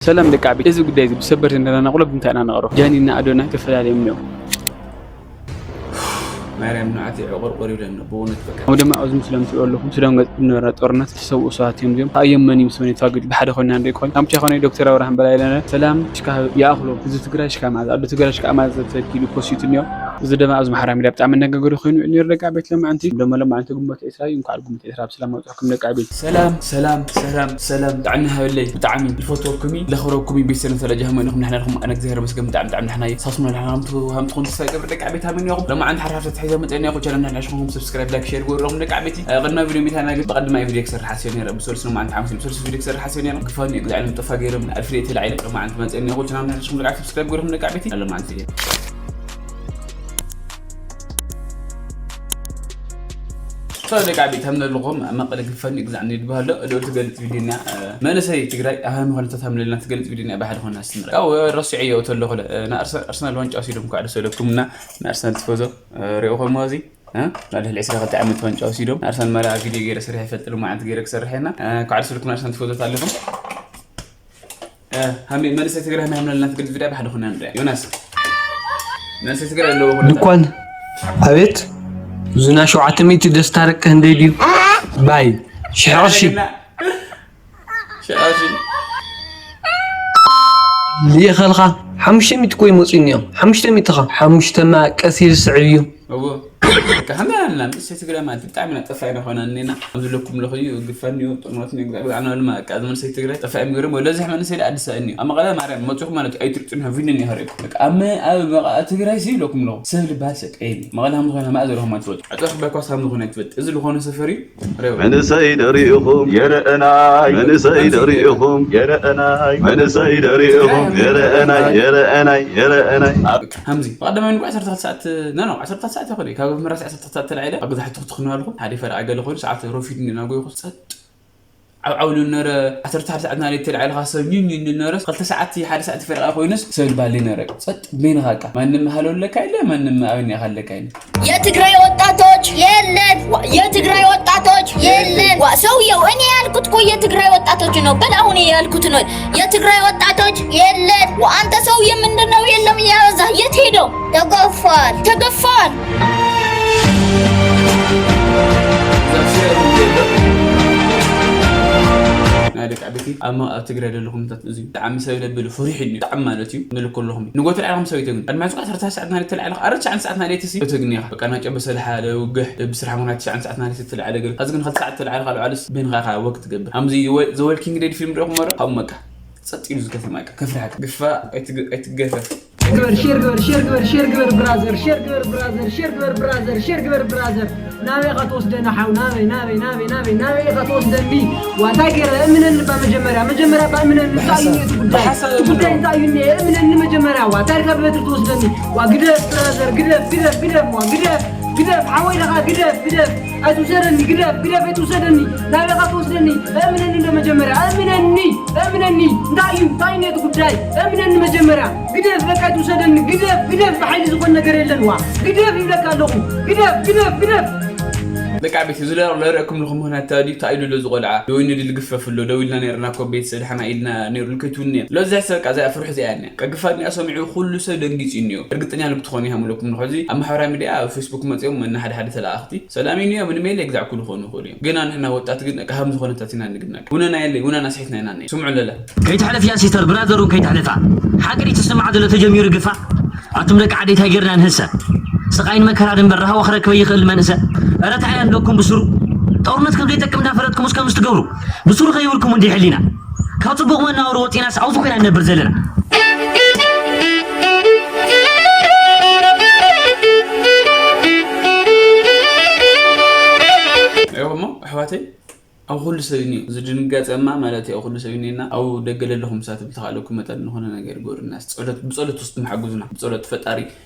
ሰላም ደቂ ዓበይቲ፣ እዚ ጉዳይ እዚ ብሰበር ዜና እንዳናቕሎ ብምንታይ ኢና ነቕርቦ? ጃኒና ኣዶናይ ተፈላለዮም እዮም። ማርያም ንዓት ዕቑርቑር ይብለኒ ብእውነት በቃ። ከምኡ ድማ ኣብዚ ምስሎም ትሪኦ ኣለኹም፣ ስደም ገጢሙ ዝነበረ ጦርነት ዝተሰውኡ ሰባት እዮም እዚኦም። ኣዮም መን ምስ መን ተዋጊዱ ብሓደ ኮይና ንርኢ ክኾን። ካምቻ ኮነ ዶክተር ኣብርሃም በላይ ለነ ሰላም ሽካ ይኣኽሎ። ህዝቢ ትግራይ ሽካ መዓዝ፣ ኣዶ ትግራይ ሽካ መዓዝ ተኪሉ ፖስቱ እኒኦ። እዚ ድማ ኣብዚ ማሕበራዊ ሚድያ ብጣዕሚ መነጋገሪ ኮይኑ ውዒሉ ነይሩ ደቂ ዓበይቲ ሎማዓንቲ። ደሞ ሎማዓንቲ ግንቦት ዒስራ እዩ። እንኳዕ ግንቦት ዒስራ ብሰላም ኣውፅኣኩም ደቂ ዓበይቲ። ሰላም ሰላም ሰላም ሰላም፣ ጥዕና ሃበለይ። ብጣዕሚ ልፈትወኩም እዩ፣ ለኽብረኩም እዩ። ቤተሰብ ሰለ ጃህማ ኢኹም፣ ንሕና ኢኹም። ኣነ እግዚኣብሔር ይመስገን ብጣዕሚ ብጣዕሚ ንሕና እዩ። ሳስኑ ንሕና ሃም ትኾ-፣ ሃም ትኾኑ ተስፋ ይገብር ደቂ ዓበይቲ። ሃመን ኢኹም ሎማዓንቲ ሓድሓድ ተትሒዞ መፀና ኢኹ። ቻነልና ንሕና ሽኹም ሰብስክራይብ፣ ላይክ፣ ሼር ግበሩ ኢኹም ደቂ ዓበይቲ። እ፣ ቅድሚ ቪድዮ ሚታና ግን ብቐድማይ ቪድዮ ክሰርሕ ሓስዮ ነይረ። ብሰሉስ ሎማዓንቲ ሓሙስ ብሰሉስ ቪድዮ ክሰርሕ ሓስዮ ነይረ። ግፋኒ እዩ፣ ግዛዕ ልምጠፋ ገይሮም ኣልፍሬ ተላዒለ። ሎማዓንቲ መፀና ኢኹ። ቻነልና ንሕና ሽኹም ደቂ ዓበይቲ ሰብስክራይብ ግበሩ ኢኹም ደቂ ዓበይቲ። ሎማዓንቲ ቪድዮ ሰው ደቂ ዓበይቲ፣ ከም ዘለኹም ኣብ መቐለ ግፋኒ ግዛዕ ንድበሃሎ እዶ ትገልጽ ቪድዮ እኒኣ። መንእሰይ ትግራይ ኣሃሚ ኾነ ተታምለልና ትገልጽ ቪድዮ እኒኣ። ብሓደ ኾነ ኣስተምረ። ያው ረሲዐዮ እተለኹ ለ-፣ ንኣርሰ-፣ ኣርሰናል ዋንጫ ወሲዶም እኳ ደስ በለኩም እና ንኣርሰናል ትፈዞ ርእኹሞ እዚ፣ እ? ናብ ልዕሊ ዕስራ ክልተ ዓመት ዋንጫ ወሲዶም። ኣርሰናል መርኣ ቪድዮ ገይረ ሰሪሐ ይፈልጥ፣ ሎማዓንቲ ገይረ ክሰርሕ እየና። እ፣ እኳ ደስ በለኩም ንኣርሰናል ትፈዞ ኣለኹም። እ፣ ሃሚ-፣ መንእሰይ ትግራይ ሃሚ ሃምለልና ትገልጽ ቪድዮ ብሓደ ኾነ ንሪኣ። ዮናስ፣ መንእሰይ ትግራይ ኣለዎ ኾነ ድኳን። ኣቤት፣ እዚ ናይ ሸውዓተ ሚእቲ ደስታ ደቂ ህንደይ ድዩ? ባይ፣ ሽሕ ቅርሺ። ሽሕ ቅርሺ። ልኢኸልካ፣ ሓሙሽተ ሚእቲ እኮ ይመፁ እዮም። ሓሙሽተ ሚእቲ ኻ፣ ሓሙሽተ መቐስ ይስዕብ እዩ። እዎ። በቃ፣ ከመይ ኣልና፣ መንእሰይ ትግራይ ማለት ብጣዕሚ ኢና ጠፋኢና ኾና እኒና። ኣብ ዘለኩም ለኽዩ፣ ግፋኒ እዩ፣ ጥርኖት እዩ፣ ግዛዕ፣ ግዛዕ፣ እናበሉ፣ በቃ፣ እዚ መንእሰይ ትግራይ ጠፋኢ እዮም ገይሮም። ወለዚ መንእሰይ ደኣ ኣዲስ ኣበባ እዩ። ኣብ መቐለ ማርያም መፂኹም ማለት እዩ፣ ኣይትርጥኑ፣ ቪድዮ እኒኦ ይኸረኩም። በቃ፣ ኣብ መ-፣ ኣብ መቐ-፣ ትግራይ ሲ ኢለኩም ኣለኹ። ሰብ ልበሃል ሰብ ቀይኒ። መቐለ ሃምዚ ኾይና መኣ ዘለኹም ኣይትፈልጡ። ዕፅዋ ክባይ ኳስ ሃምዚ ኾይና ኣይትፈልጥ። እዚ ዝኾነ ሰፈር እዩ። ሬው። መንእሰይ ደሪእኹም የረእናይ፣ መንእሰይ ደሪእኹም የረእናይ፣ መንእሰይ ደሪእኹም የረእናይ፣ የረእናይ፣ የረእናይ። ሃምዚ፣ ብቐዳማይ ንግሆ ዓሰርተ ክልተ ሰዓት፣ ኖ፣ ኖ፣ ዓሰርተ ክልተ ሰዓት ይኾነ። ካብ መራሲ ዓሰርተ ክልተ ሰዓት ተላዒለ፣ ኣብ ገዛ ሕቶ ክትኽኑ ኣለኹ። ሓደ ፈረቓ ገለ ኮይኑ፣ ሰዓት ረፊድ እናጎይኹ ጸጥ። ዓው ዓው ኢሉ ነበረ። ዓሰርተ ሓደ ሰዓት ናለይቲ ተላዒልካ ሰብ ኝኝ ኢሉ ነበረ። ክልተ ሰዓት፣ ሓደ ሰዓት ፈረቓ ኮይኑስ ሰብ ባሊ ነበረ። ጸጥ፣ በይንኻ በቃ። ማንም ሃሎ ኣለካ የለ፣ ማንም ኣበይ እኒኻ ኣለካ የለ። የትግራይ ወጣቶች የለን። ዋ፣ የትግራይ ወጣቶች የለን። ዋ፣ ሰውየው እኔ ያልኩት እኮ የትግራይ ወጣቶች ነው። በል አሁን ያልኩት ነው። የትግራይ ወጣቶች የለን። ዋ፣ አንተ ሰውዬ ምንድን ነው የለም እያበዛህ? የት ሄደው? ተገፏል። ተገፏል። ናይ ደቂ ዓበይቲ ኣብ መ-፣ ኣብ ትግራይ ዘለኹም ምታት እዚ ብጣዕሚ ሰብ ለብል ፍሩሕ እዩ። ብጣዕሚ ማለት እዩ። ንልኩ ኣለኹም። ንጎ ተላዕልኹም ሰበይተ ግን። ቅድሚ ዕስራ ሰዓት ናለይ ተላዕልኻ። ኣረ ትሽዓን ሰዓት ናለይቲ ሲ። ተግኒ ኢኻ። በቃ ናጨ በሰልሓ ለውግሕ ብስራሕ ምኽንያት ትሽዓን ሰዓት ናለይቲ ተላዕለ ገለ። ኣብዚ ግን ክልተ ሰዓት ተላዕልኻ ልዓልስ በይንኻ ኢኻ ወክ ትገብር። ከምዚ ወ-፣ ዘወልኪንግ ዴድ ፊልም ርኢኹም ዶ? ካብ መካ። ጸጥ ኢሉ እዚ ከተማ በቃ። ከፍርሓካ። ግፋ ኣይትግ-፣ ኣይትገፈፍ። ግበር፣ ሼር ግበር፣ ሼር ግበር፣ ሼር ግበር ብራዘር፣ ሼር ግበር ብራዘር፣ ሼር ግበር ብራዘር፣ ሼር ግበር ብራዘር። ናበይ ኢኻ ትወስደና ሓው? ናበይ፣ ናበይ፣ ናበይ፣ ናበይ፣ ናበይ ኢኻ ትወስደኒ? ዋ፣ እንታይ ገይረ? እምነኒ ባ መጀመርያ፣ መጀመርያ ባ እምነኒ። እንታይ እዩ እቲ ጉዳይ? ብሓሳብ እቲ ጉዳይ እምነኒ። እንታይ እዩ እኒ? እምነኒ መጀመርያ። ዋ፣ እንታይ ኢልካ ብበትሪ ትወስደኒ? ዋ፣ ግደፍ ብራዘር፣ ግደፍ፣ ግደፍ፣ ግደፍ፣ ዋ፣ ግደፍ፣ ግደፍ፣ ሓወይ ኢኻ፣ ግደፍ፣ ግደፍ። ኣይትውሰደኒ፣ ግደፍ፣ ግደፍ፣ ኣይትውሰደኒ። ናበይ ኢኻ ትወስደኒ? እምነኒ እንዶ መጀመርያ፣ እምነኒ፣ እምነኒ። እንታይ እዩ? እንታይ እዩ እቲ ጉዳይ? እምነኒ መጀመርያ። ግደፍ፣ በቃ ኣይትውሰደኒ። ግደፍ፣ ግደፍ፣ ብሓይሊ ዝኾን ነገር የለን። ዋ፣ ግደፍ ይብለካ ኣለኹ። ግደፍ፣ ግደፍ፣ ግደፍ። ደቂ ዓበይቲ፣ እዚ ለር-፣ ለርእኩም ለኹም ምኽንያት ድዩ? እንታይ ኢሉ ኣሎ እዚ ቆልዓ? ደው ኢሉ ድል ግፈፍ ኣሎ። ደው ኢልና ነይርና እኮ ቤተሰብ ድሓና ኢልና ነይሩ። ልከይትውኒ እየ። ለዚ ሰብ በቃ እዚኣ ፍርሒ እዚኣ እያ። ቀግፋ እኒኣ ሰሚዑ ኩሉ ሰብ ደንጊጹ እኒኦ። እርግጠኛ ልክ ትኾኑ ኢኻ ምለኩም ንኸዚ ኣብ ማሕበራዊ ሚድያ ኣብ ፌስቡክ መጺኦም እና ሓደ ሓደ ተለኣኽቲ ሰላም እዩ እኒኦ፣ ምንም የለ፣ ግዛዕ ኩሉ ክኾኑ ይኽእሉ እዮም። ግና ንሕና ወጣት ግን በቃ ሃም ዝኾነታት ኢና ንግናገር። ውነና የለ፣ ውነና ስሒትና ኢና እኒኦ። ስምዑ ለለ። ከይትሕለፍ እያ ሲስተር፣ ብራዘር እውን ከይትሕለፋ። ሓቂ ድዩ ትስማዕ ዘሎ ተጀሚሩ ግፋ? ኣቱም ደቂ ዓደይ እንታይ ጌርና ንህሰ? ስቓይን መከራን እምበር ራህዋ ክረክበ ይኽእል መንእሰ? እረ እንታይ ኢና ንብለኩም ብስሩ? ጦርነት ከም ዘይጠቅም እንዳፈለጥኩምስ ከምዚ ትገብሩ? ብስሩ ከይብልኩም እንዲ ሕሊና? ካብ ጽቡቕ መናወሪ ወጺናስ ኣብዚ ኮይና ንነብር ዘለና። እሞ ኣሕዋተይ፣ ኣብ ኩሉ ሰብ እዩ እኒኦ። እዚ ድንጋጸ እማ ማለት እዩ፣ ኣብ ኩሉ ሰብ እዩ እኒኦና። ኣብ ደገ ለለኹም ሳት ብዝተኻእለኩም መጠን ዝኾነ ነገር ግበሩልና። ጸሎት፣ ብጸሎት ውስጥ መሓጉዙና። ብጸሎት ፈጣሪ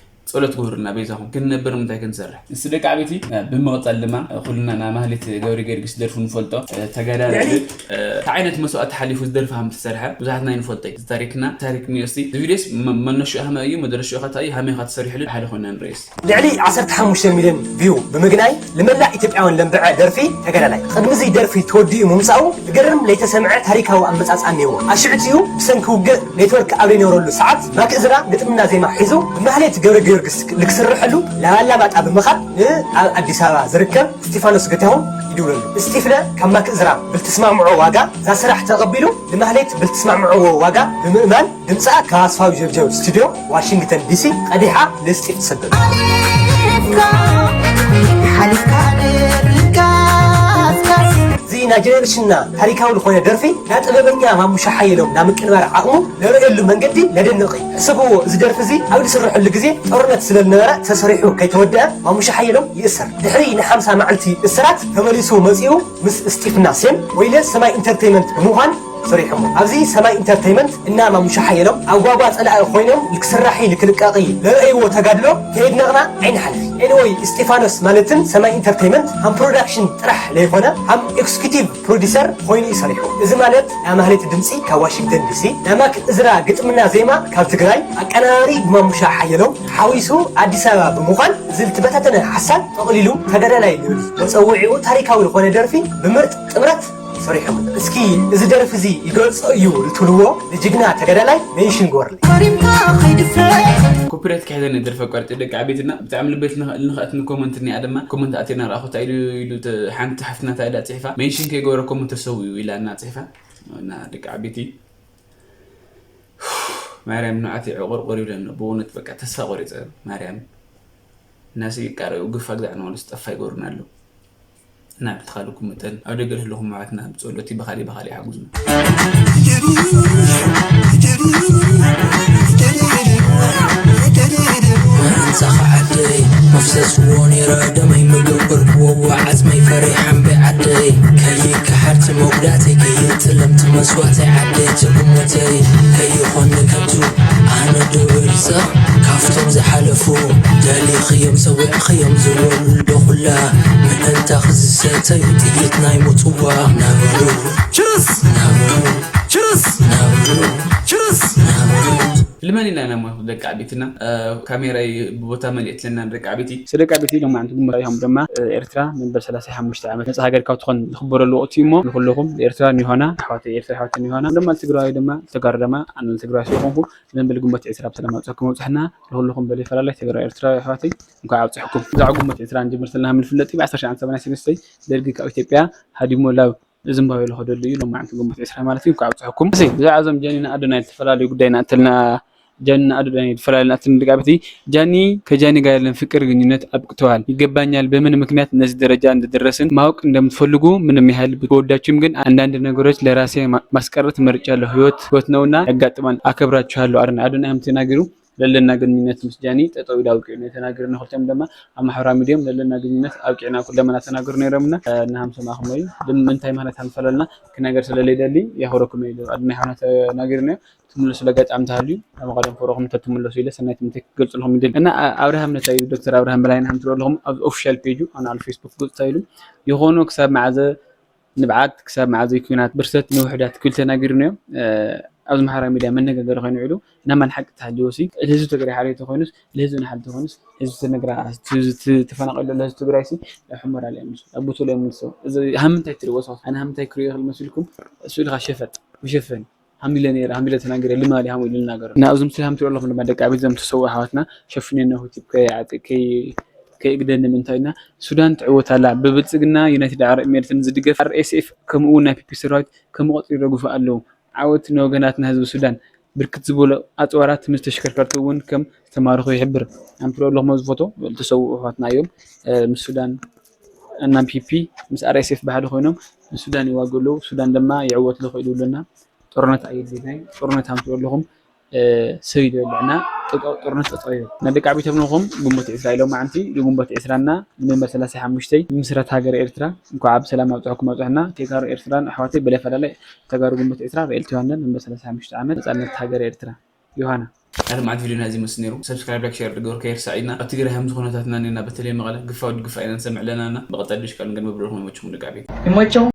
ጸሎት ግበሩልና በይዛኹም። ክንነብር እንታይ ክንሰርሕ? እስቲ ደቂ ዓበይቲ፣ ብምቕጻል ድማ ኩልና ናይ ማህሌት ገብረ ጊዮርጊስ ደርፉ ንፈልጦ፣ ተጋዳላይ፣ ልዕሊ እንታይ ዓይነት መስዋእቲ ሓሊፉ ዝደርፊ ከም ዝተሰርሐ ብዙሓትና ኣይንፈልጦ እዩ። እዚ ታሪክና ታሪክ ንዮ። እስቲ እዚ ቪድዮስ መ-፣ መነሽኡ ሃመ እዩ፣ መደረሽኡ ከታ እዩ፣ ሃመ ኢኻ ተሰሪሕሉ፣ ሓደ ኮይና ንርእስ። ልዕሊ ዓሰርተ ሓሙሽተ ሚልዮን ቪው ብምግናይ ንመላእ ኢትዮጵያውያን ለንብዐ ደርፊ ተጋዳላይ። ቅድሚ እዚ ደርፊ ተወዲኡ ምምጻኡ ዝገርም ለይተሰምዐ ታሪካዊ ኣመጻጽኣ እኒአዎ። ኣሽዕት እዩ ብሰንኪ ውግእ ኔትወርክ ኣብ ዘይነበረሉ ሰዓት ማክ እዝራ ግጥምና ዜማ ሒዙ ብማህሌት ገብረ ጊዮርጊስ ልክስርሐሉ ላባላባጣ ብምኻድ ንኣብ ኣዲስ ኣበባ ዝርከብ እስጢፋኖስ ገታሁን ይድውለሉ። እስጢፍነ ካብ ማክ እዝራ ብልትስማምዖ ዋጋ እዛ ስራሕ ተቐቢሉ ንማህሌት ብልትስማምዕዎ ዋጋ ብምእማን ድምፃ ካብ ኣስፋው ጀብጀብ ስቱዲዮ ዋሽንግተን ዲሲ ቀዲሓ ንስጢፍ ትሰደሉ። ሓሊፍካ ሓሊፍካ ደርፍካ ኣፍካስ እዚ ናይ ጀነሬሽንና ታሪካዊ ዝኾነ ደርፊ ናይ ጥበበኛ ማሙሻ ሓየሎም ናይ ምቅንባር ዓቕሙ ነርእየሉ መንገዲ ነደንቕ እዩ። ሕሰብዎ፣ እዚ ደርፊ እዚ ኣብ ዝስርሐሉ ግዜ ጦርነት ስለ ዝነበረ ተሰሪሑ ከይተወደአ ማሙሻ ሓየሎም ይእሰር። ድሕሪ ንሓምሳ መዓልቲ እስራት ተመሊሱ መፂኡ ምስ ስጢፍና ሴን ወይለ ሰማይ ኢንተርቴይመንት ብምዃን ሰሪሖሞ። ኣብዚ ሰማይ ኢንተርቴይመንት እና ማሙሻ ሓየሎም ኣብ ጓጓ ጸላኢ ኮይኖም ልክስራሒ ልክልቃቂ ለረእይዎ ተጋድሎ ከየድነቕና ኣይንሓልፍ። ኤንወይ እስጢፋኖስ ማለትን ሰማይ ኢንተርቴይመንት ሃም ፕሮዳክሽን ጥራሕ ለይኮነ ሃም ኤክስኪዩቲቭ ፕሮዲሰር ኮይኑ እዩ ሰሪሑ። እዚ ማለት ናይ ማህሌት ድምፂ ካብ ዋሽንግተን ዲሲ፣ ናይ ማክ እዝራ ግጥምና ዜማ ካብ ትግራይ፣ ኣቀናባሪ ብማሙሻ ሓየሎም ሓዊሱ ኣዲስ ኣበባ ብምዃን እዚ ልትበታተነ ሓሳብ ጠቕሊሉ ተጋዳላይ ልብል መፀውዒኡ ታሪካዊ ዝኾነ ደርፊ ብምርጥ ጥምረት ሰሪሖም። እስኪ እዚ ደርፊ እዚ ይገልጾ እዩ ልትብልዎ ንጅግና ተጋዳላይ ሜንሽን ግበርለይ። ኮሪምካ ከይድፈር ኮፒራይት ክሕዘኒ ደርፈ ኣቋርጢ ደቂ ዓበይትና ብጣዕሚ ልበይ ንኸእት ንኮመንት እኒኣ ድማ ኮመንት ኣቴና ረኣኹ እንታይ ኢሉ ኢሉ ተ-፣ ሓንቲ ሓፍትና እንታይ ኢላ ጽሒፋ ሜንሽን ከይገበረኩም ተሰው እዩ ኢላ እና ጽሒፋ እና ደቂ ዓበይቲ ማርያም ንዓት ዕቆርቆር ይብለኒ ብእውነት በቃ ተስፋ ቆሪጸ ማርያም እናሲ ይቃረዩ ግፋ ግዛዕ ንዋሉ ስጠፋ ይገሩና ኣለዉ። እና ብተኻልኩም መጠን ኣብ ደገ ዘለኹም ኣሕዋትና ብጸሎቲ ብኻሊ ብኻሊ ሓግዙ። ምእንታኻ ዓደይ መፍሰስዎ ነይረ ደመይ መገበርክዎ ዓጽመይ ፈሪሕ ሓምበይ ዓደይ ከይከሓድቲ መጉዳእተይ ከይጥለምቲ መስዋእተይ ዓደይ ትርጉሞተይ ከይኾን ከንቱ ኣነ ዶ ብርሰ ካብቶም ዝሓለፉ ደሊኽዮም ሰዊዕኽዮም ዝወልዶ ኩላ ምእንታኺ ዝሰተዩ ጥይት ናይ ሞትዋ ናብሩ ችርስ ናብሩ ችርስ ናብሩ ችርስ ናብሩ ልመን ኢና ኢና ሞ ደቂ ዓቢትና ካሜራይ ብቦታ መሊእትለና ደቂ ዓቢቲ ስደቂ ዓቢቲ ሎማዓንቲ ጉንበት እዮም ድማ ኤርትራ መንበር ሰላሳ ሓሙሽተ ዓመት ነፃ ሃገር ካብ ትኾን ዝኽበረሉ ወቅቲ እሞ ንኩልኹም ኤርትራ ኒሆና ኣሕዋት ኤርትራ ኣሕዋት ኒሆና ድማ ትግራዋይ ድማ ተጋሩ ድማ ኣነ ትግራዋይ ስለኾንኩ ንመንበል ጉንበት ዕስራ ብሰላም ኣብፀኩም ኣብፅሕና ንኩልኹም በለ ፈላላይ ተጋሩ ኤርትራ ኣሕዋተይ እንኳዕ ኣብፅሕኩም ብዛዕ ጉንበት ዕስራ ንጀምር ዘለና ምንፍለጥ ብ ዓሰርተ ሸዓተ ሰማንያ ሰለስተ ደርጊ ካብ ኢትዮጵያ ሃዲሞ ላብ ዝንባቤ ዝኸደሉ እዩ ሎማዓንቲ ግንቦት ዕስራ ማለት እዩ። እንኳዕ ኣብፀሐኩም። እሺ ብዛዕባ እዞም ጃኒን ኣዶናይ ዝተፈላለዩ ጉዳይ ንኣተልና ጃኒን ኣዶናይ ዝተፈላለዩ ንኣተልና ደቂ ዓበይቲ ጃኒ ከጃኒ ጋር ያለን ፍቅር ግንኙነት አብቅተዋል። ይገባኛል በምን ምክንያት እነዚህ ደረጃ እንደደረስን ማወቅ እንደምትፈልጉ ምንም ያህል ብወዳችሁም ግን አንዳንድ ነገሮች ለራሴ ማስቀረት መርጫለሁ። ህይወት ህይወት ነውና ያጋጥማል። አከብራችኋለሁ። ኣዶናይ ኣዶናይ ከም ተናገሩ ለለና ግንኙነት ምስ ጃኒ ጠጠው ኢሉ ኣብቂዑ ነው የተናገርና። ክልቲኦም ድማ ኣብ ማሕበራዊ ሚድዮም ለለና ግንኙነት ኣብቂዕና ኩለመና ተናገሩ ነይሮምና። ንሃምሶም ኣኽሞ እዩ ድም ምንታይ ማለት ሃምፈለልና ክነገር ስለለይደሊ የኽብረኩም እዩ ኣድና ይሖና ተናገርና ትምለሱ ለጋጣሚ ተሃልዩ ኣብ ቀደም ፈረኹም ተትምለሱ ኢለ ሰናይ ትምንተ ክገልጽልኩም ይደል እና ኣብርሃም ነታይ ዶክተር ኣብርሃም በላይ ንሃም ትረለኹም ኣብ ኦፊሻል ፔጁ ኣነ ኣብ ፌስቡክ ገጽ ታይሉ ይኾኑ ክሳብ መዓዘ ንብዓት ክሳብ መዓዘይ ኲናት ብርሰት ንውሕዳት ክብል ተናጊሩ ነዮ ኣብዚ ማሕበራዊ ሚድያ መነጋገሪ ኮይኑ ውዒሉ ናማን ሓቂ ተሃልዎ ሲ እቲ ህዝቢ ትግራይ ሓልዮ ተኮይኑስ ንህዝቢ ንሓል ተኮይኑስ ህዝቢ ትነግራ ተፈናቂሉ ዘሎ ህዝቢ ትግራይ ሲ ሕሞራ ለ ምስ ኣብ ቦቱ ለ ምስ እዚ ሃምንታይ ትሪእዎ ሰ ኣነ ሃምንታይ ክሪኦ ክል መሲልኩም እሱ ኢልካ ሸፈጥ መሸፈኒ ሃምዲለ ነይረ ሃምዲለ ተናገረ ልማሊ ሃሙ ኢሉ ልናገሩ እና ኣብዚ ምስሊ ሃምትሪኦ ኣለኹም ድማ ደቂ ኣቤት ዘም ተሰው ኣሕዋትና ሸፍኔ ነሁ ቲብ ከይግደኒ ምንታይ እና ሱዳን ትዕወት ኣላ ብብልፅግና ዩናይትድ ዓረብ ኤሚሬትን ዝድገፍ ኣር ኤስ ኤፍ ከምኡ እውን ናይ ፒፒ ሰራዊት ከም ቆፅሪ ይደግፉ ኣለዉ። ዓወት ንወገናትና ህዝቢ ሱዳን። ብርክት ዝበሉ ኣፅዋራት ምስ ተሽከርከርቲ እውን ከም ዝተማረኹ ይሕብር። ኣንትሮ ኣለኹም ኣብዚ ፎቶ ዝተሰውኡ ኣሕዋትና እዮም። ምስ ሱዳን እና ፒፒ ምስ ኣር ኤስ ኤፍ ብሓደ ኮይኖም ንሱዳን ይዋግኡ ኣለዉ። ሱዳን ድማ ይዕወት ኣለኹ ኢሉ ኣለና። ጦርነት ኣየድልየናይ ጦርነት ኣምፅኡ ኣለኹም። ሰይዶ የብልዕና ጥቃው ጦርነት ጠጠው ይበል። ነደቂ ዓቢተብንኹም ግንቦት ዕስራ ኢሎም መዓንቲ ንግንቦት ዕስራና ንመንበር ሰላሳ ሓሙሽተ ምስረት ሃገር ኤርትራ እንኳዕ ብሰላም ኣብፅሐኩም ኣብፅሐና። ተጋሩ ኤርትራን ኣሕዋተይ ብለፈላለይ ተጋሩ ግንቦት ዕስራ ርኤልቲ ዮሃንዳን መንበር ሰላሳ ሓሙሽተ ዓመት ነፃነት ሃገር ኤርትራ ዮሃና ናይ ሎምዓንቲ ቪድዮና እዚ መስል ነይሩ። ሰብስክራይብ፣ ላይክ፣ ሼር ድገሩ ከይርሳዕ ኢልና። ኣብ ትግራይ ከምዚ ኩነታትና እኒና፣ በተለይ መቐለ ግፋ ወዲ ግፋ ኢና ንሰምዕ ኣለና እና ብቐጻሊ ድሽ ካልእ ነገር መብርህኹም ይመችኹም ደቂ ዓበይቲ። ይመቸው።